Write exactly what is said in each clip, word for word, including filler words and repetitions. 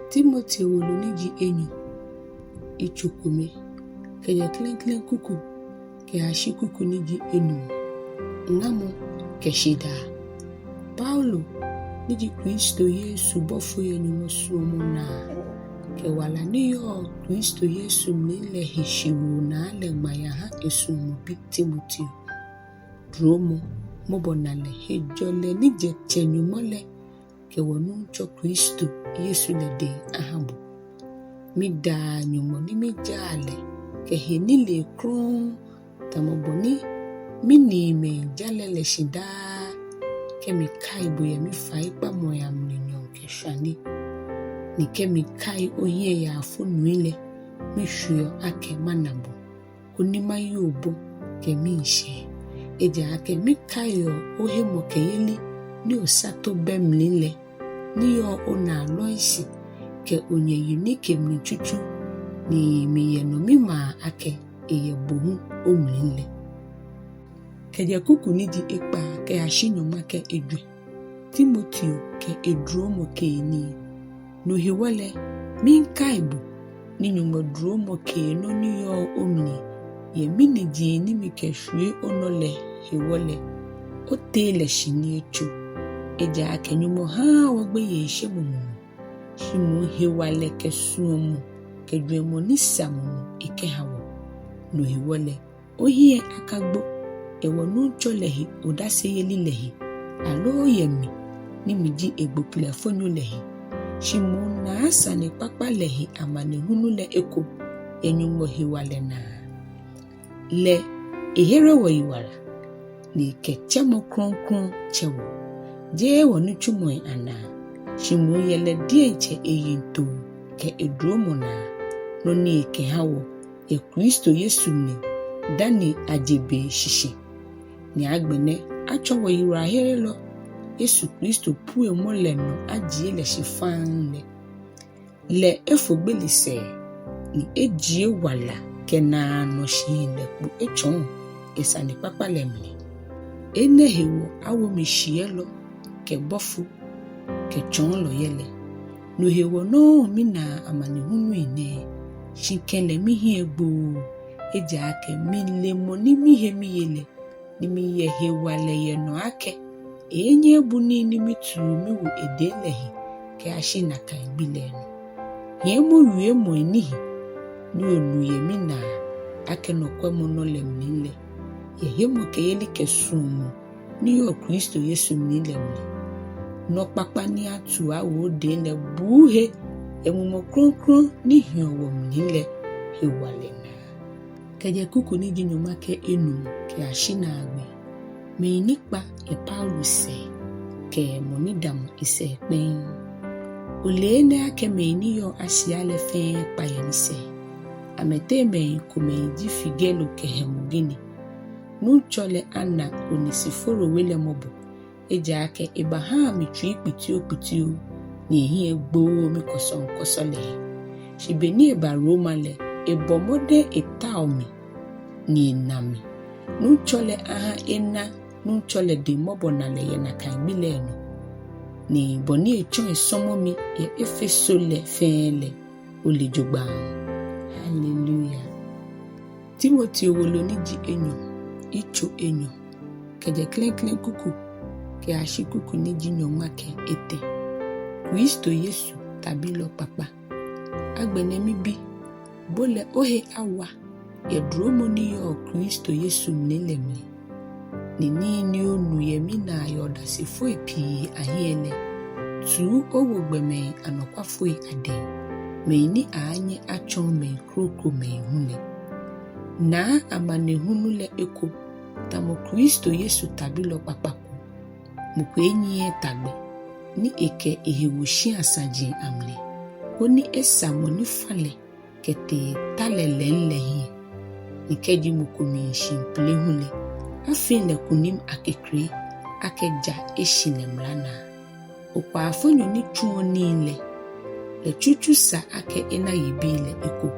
Timoteo wolo ni ji enyɔ, yitso kome, kɛjɛ klɛŋklɛŋ kuku kɛyashi kuku ni ji enumɔ. Ŋamɔ kɛ shidaa. Paulo, ni ji Kristo Yesu bɔfo yɛ Nyɔŋmɔ suɔmɔ naa kɛ wala ni yɔɔ Kristo Yesu mli lɛ he shiwoo naa lɛ, ŋma yaha esuɔmɔ bi Timoteo. Duromɔ, mɔbɔnalɛ, hejɔlɛ ni jɛ Tsɛ Nyɔŋmɔ lɛ kɛ wɔ Nuŋtsɔ Kristo Yesu lɛ dɛŋ aha bo. Midaa Nyɔŋmɔ ni mijaa lɛ kɛ henilee krɔŋŋ, tamɔ bɔ ni miniimɛi ja lɛ lɛ shi daa, kɛ mikai bo yɛ mifaikpamɔi amli nyɔɔŋ kɛ shwane. Ni kɛ mikai ohiɛ yaafonui lɛ, mishweɔ akɛ mana bo, koni maye obɔ kɛ miishɛɛ. Ejaakɛ mikaiɔ ohemɔkɛyeli ni osato bɛ mli lɛ, ni yɔɔ onaa Loise kɛ onyɛ Eunike mli tsutsu, ni miyɛ nɔmimaa akɛ eyɛ bo hu omli lɛ. Kɛjɛ kuku ni ji ekpaa kɛyashi nyɔŋma kɛ ejwɛ. Timoteo kɛ eduromɔ keenii. No hewɔ lɛ, miikai bo, ni Nyɔŋmɔ duromɔ keenɔ ni yɔɔ omli yɛ miniji ni mikɛshwie onɔ lɛ hewɔ lɛ, otee lɛ shi ni etso. Ejaakɛ Nyɔŋmɔ haaa wɔ gbeyeishemɔ mumɔ, shi moŋ hewalɛ kɛ suɔmɔ kɛ jwɛŋmɔ ni sa mumɔ ekɛha wɔ. No hewɔ lɛ, ohiɛ akagbo yɛ wɔ Nuŋtsɔ lɛ he odaseyeli lɛ he, aloo yɛ mi ni miji egboklɛfonyo lɛ he, shi moŋ naa sanekpakpa lɛ he amanehunu lɛ eko yɛ Nyɔŋmɔ hewalɛ naa. Lɛ ehere wɔyiwala, ni ekɛ tsɛmɔ krɔŋkrɔŋ tsɛ wɔ, jeee wɔnitsumɔi anaa, shi moŋ yɛ lɛ diɛŋtsɛ eyiŋtoo kɛ eduromɔ naa, nɔ ni ekɛha wɔ yɛ Kristo Yesu mli dani aje be shishi. Ni agbɛnɛ atsɔ wɔyiwalaherelɔ Yesu Kristo puemɔ lɛ nɔ ajie lɛ shi faŋŋ lɛ. Lɛ efo gbele sɛɛ, ni ejie wala kɛ naanɔ shihilɛ kpo etsɔɔ yɛ sanekpakpa lɛ mli. Enɛ hewɔ awo mi shiɛlɔ kɛ bɔfo kɛ tsɔɔlɔ yɛ lɛ. No hewɔ nɔŋŋ minaa amanehunui nɛɛ, shi kɛlɛ mihiɛ gbooo, ejaakɛ mile mɔ ni mihe miye lɛ, ni miyɛ hewalɛ yɛ nɔ akɛ eeenyɛ ebu nii ni mituu miwo edɛŋ lɛ he kɛyashi nakai gbi lɛ nɔ. Hiɛmɔ wiemɔi ni hi ni onu yɛ minaa akɛ nɔkwɛmɔnɔ lɛ mli lɛ, yɛ hemɔkɛyeli kɛ suɔmɔ ni yɔɔ Kristo Yesu mli lɛ mli. Nɔ kpakpa ni atu awo odɛŋ lɛ buu he yɛ Mumɔ Krɔŋkrɔŋ ni hiɔ wɔmli lɛ hewalɛ naa. Kɛjɛ kuku ni ji nyɔŋma kɛ enumɔ kɛyashi naagbee. Mɛi ni kpa yɛ Paulo sɛɛ kɛ mɔ ni damɔ esɛɛ kpɛŋŋ. Ole enɛ akɛ mɛi ni yɔɔ Asia lɛ fɛɛ kpa yɛ misɛɛ. Amɛteŋ mɛi komɛi ji Figelo kɛ Hermogene. Nuŋtsɔ lɛ ana Onesiforo we lɛ mɔbɔ, ejaakɛ ebahaa mi tsui kpitiokpitio, ni ehiɛ gbooo mikɔsɔŋkɔsɔ lɛ he. Shi be ni eba Roma lɛ, ebɔ mɔdɛŋ etao mi, ni ena mi. Nuŋtsɔ lɛ aha ena Nuŋtsɔ lɛ dɛŋ mɔbɔnalɛ yɛ nakai gbi lɛ nɔ. Ni bɔ ni etsɔ esɔmɔ mi yɛ Efeso lɛ fɛɛ lɛ, ole jogbaŋŋ. Haleluya. Timoteo wolo ni ji enyɔ, yitso enyɔ, kɛjɛ klɛŋklɛŋ kuku kɛyashi kuku ni ji nyɔŋma kɛ etɛ. Kristo Yesu tabilɔ kpakpa. Agbɛnɛ mibi, bo lɛ ohe awa yɛ duromɔ ni yɔɔ Kristo Yesu mli lɛ mli. Ni nii ni onu yɛ minaa yɛ odasefoi pii ahiɛ lɛ, tuu owo gbɔmɛi anɔkwafoi adɛŋ, mɛi ni aaanyɛ atsɔɔ mɛi krokomɛi hu lɛ. Naa amanehunu lɛ eko, tamɔ Kristo Yesu tabilɔ kpakpa ko. Mɔ ko enyiɛɛɛ ta gbɛ, ni ekɛ ehe wo shia saji amli, koni esa mɔ ni fa lɛ kɛtee ta lɛ lɛŋ lɛ hiɛ. Ni kɛji mɔ ko miishi mpile hu lɛ, afee lɛ kunim akekre, akɛ ja eshi lɛ mla naa. Okwaafonyo ni tsuɔ nii lɛ, lɛ tsutsu sa akɛ ena yibii lɛ eko.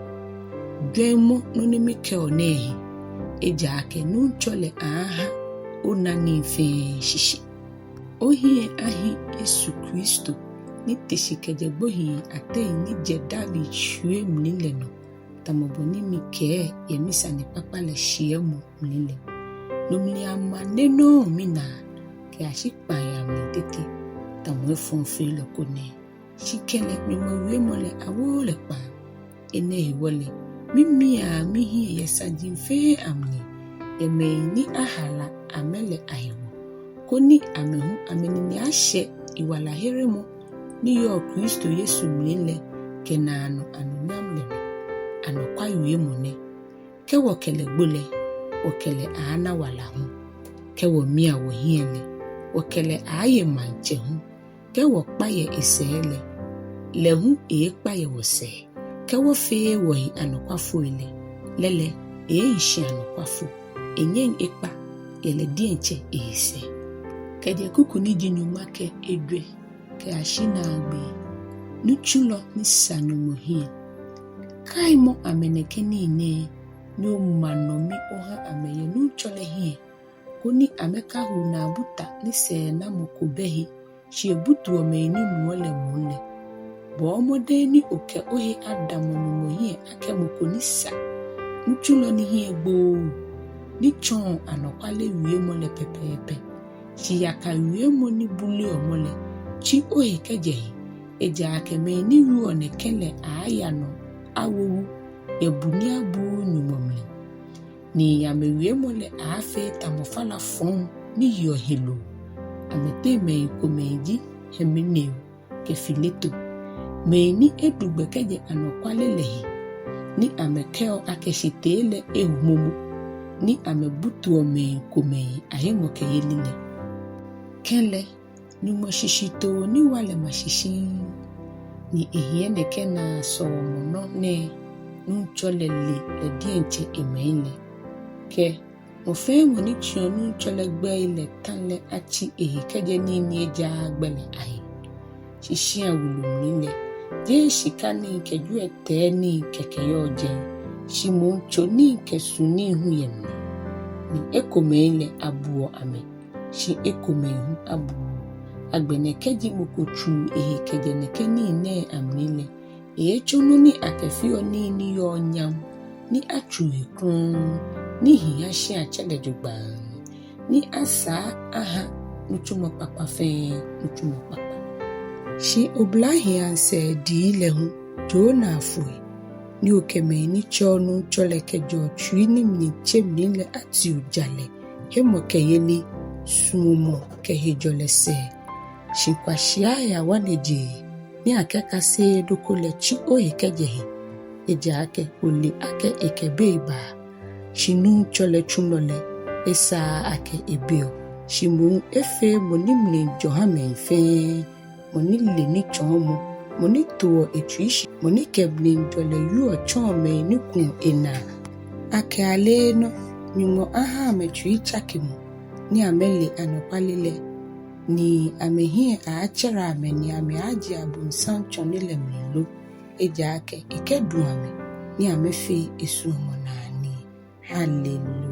Jwɛŋmɔ nɔ ni mikɛɔ nɛɛ he, ejaakɛ Nuŋtsɔ lɛ aaaha ona nii fɛɛ shishi. Ohiɛ ahi Yesu Kristo ni te shi kɛjɛ gbohii ateŋ ni jɛ David shwiei mli lɛ nɔ, tamɔ bɔ ni mikɛɛ yɛ misanekpakpa lɛ shiɛmɔ mli lɛ. No mli amane nɔŋŋ minaa kɛyashi kpãi amli tete, tamɔ efɔŋfeelɔ ko nɛɛ. Shi kɛlɛ Nyɔŋmɔ wiemɔ lɛ awooo lɛ kpãa. Enɛ hewɔ lɛ, mimiaa mihiɛ yɛ saji fɛɛ amli yɛ mɛi ni ahala amɛ lɛ ahewɔ, koni amɛ hu amɛnine ashɛ yiwalaheremɔ ni yɔɔ Kristo Yesu mli lɛ kɛ naanɔ anunyam lɛ nɔ. Anɔkwa wiemɔ nɛ: Kɛ wɔkɛ lɛ gbo lɛ, wɔkɛ lɛ aaana wala hu. Kɛ wɔmia wɔhiɛ lɛ, wɔkɛ lɛ aaaye maŋtsɛ hu. Kɛ wɔkpa yɛ esɛɛ lɛ, lɛ hu eeekpa yɛ wɔsɛɛ. Kɛ wɔfeee wɔhe anɔkwafoi lɛ, lɛ lɛ eeehi shi anɔkwafo, enyɛŋ ekpa yɛ lɛ diɛŋtsɛ ehe sɛɛ. Kɛjɛ kuku ni ji nyɔŋma kɛ ejwɛ kɛyashi naagbee. Nitsulɔ ni sa Nyɔŋmɔ hiɛ. Kaimɔ amɛ nɛkɛ nii nɛɛ, ni oma nɔ mi oha amɛ yɛ Nuŋtsɔ lɛ hiɛ, koni amɛkahu naabu ta ni sɛɛnamɔ ko bɛ he, shi ebutuɔ mɛi ni nuɔ lɛ moŋ lɛ. Bɔɔ mɔdɛŋ ni okɛ ohe adamɔ Nyɔŋmɔ hiɛ akɛ mɔ ko ni sa, nitsulɔ ni hiɛ gbooo, ni tsɔɔ anɔkwale wiemɔ lɛ pɛpɛɛpɛ. Shi yaka wiemɔ ni buleɔ mɔ lɛ, tsi ohe kɛjɛ he, ejaakɛ mɛi ni wieɔ nɛkɛ lɛ aaaya nɔ awo wu yɛ bu ni abuuu Nyɔŋmɔ mli. Ni amɛwiemɔ lɛ aaafee tamɔ fala fɔŋ ni yeɔ heloo. Amɛteŋ mɛi komɛi ji Himeneo kɛ Fileto, mɛi ni edu gbɛ kɛjɛ anɔkwale lɛ he, ni amɛkɛɔ akɛ shitee lɛ eho momo, ni amɛbutuɔ mɛi komɛi ahemɔkɛyeli lɛ. Kɛlɛ, Nyɔŋmɔ shishitoo ni wa lɛ ma shi shiŋŋ, ni ehiɛ nɛkɛ naasɔomɔnɔ nɛɛ: Nuŋtsɔ lɛ le lɛ diɛŋtsɛ emɛi lɛ. Kɛ mɔ fɛɛ mɔ ni tsiɔ Nuŋtsɔ lɛ gbɛi lɛ ta lɛ atsi ehe kɛjɛ nii ni ejaaa gbɛ lɛ ahe. Shi shia wulu mli lɛ, jeee shika nii kɛ jwiɛtɛi nii kɛkɛ yɔɔ jɛi, shi moŋ tso nii kɛ su nii hu yɛ mli. Ni ekomɛi lɛ abuɔ amɛ, shi ekomɛi hu abuuu. Agbɛnɛ kɛji mɔ ko tsuu ehe kɛjɛ nɛkɛ nii nɛɛ amli lɛ, eeetsɔ nɔ ni akɛfeɔ nii ni yɔɔ nyam, ni atsuu he krɔŋŋ, ni hi ha shiatsɛ lɛ jogbaŋŋ, ni asaa aha nitsumɔ kpakpa fɛɛ nitsumɔ kpakpa. Shi oblahii asɛɛdii lɛ hu, joo naa foi, ni okɛ mɛi ni tsɛɔ Nuŋtsɔ lɛ kɛjɛɔ tsui ni mli tse mli lɛ atio jalɛ, hemɔkɛyeli, suɔmɔ kɛ hejɔlɛ sɛɛ. Shi kwashiai awanejee ni akɛkaseee nɔ ko lɛ tsi ohe kɛjɛ he, ejaakɛ ole akɛ ekɛ bei baa. Shi Nuŋtsɔ lɛ tsulɔ lɛ, esaaa akɛ ebeɔ, shi moŋ efee mɔ ni mli jɔ ha mɛi fɛɛ, mɔ ni le nitsɔɔmɔ, mɔ ni toɔ etsui shi, mɔ ni kɛ mlijɔlɛ wieɔ tsɔɔ mɛi ni kuɔ enaa, akɛ aleenɔ Nyɔŋmɔ aha amɛ tsuitsakemɔ, ni amɛle anɔkwale lɛ, ni amɛhiɛ aaatsɛrɛ amɛ ni amɛaaje abonsam tsɔne lɛ mli lo, ejaakɛ ekɛdu amɛ ni amɛfee esuɔmɔnaa nii. Hallelujah.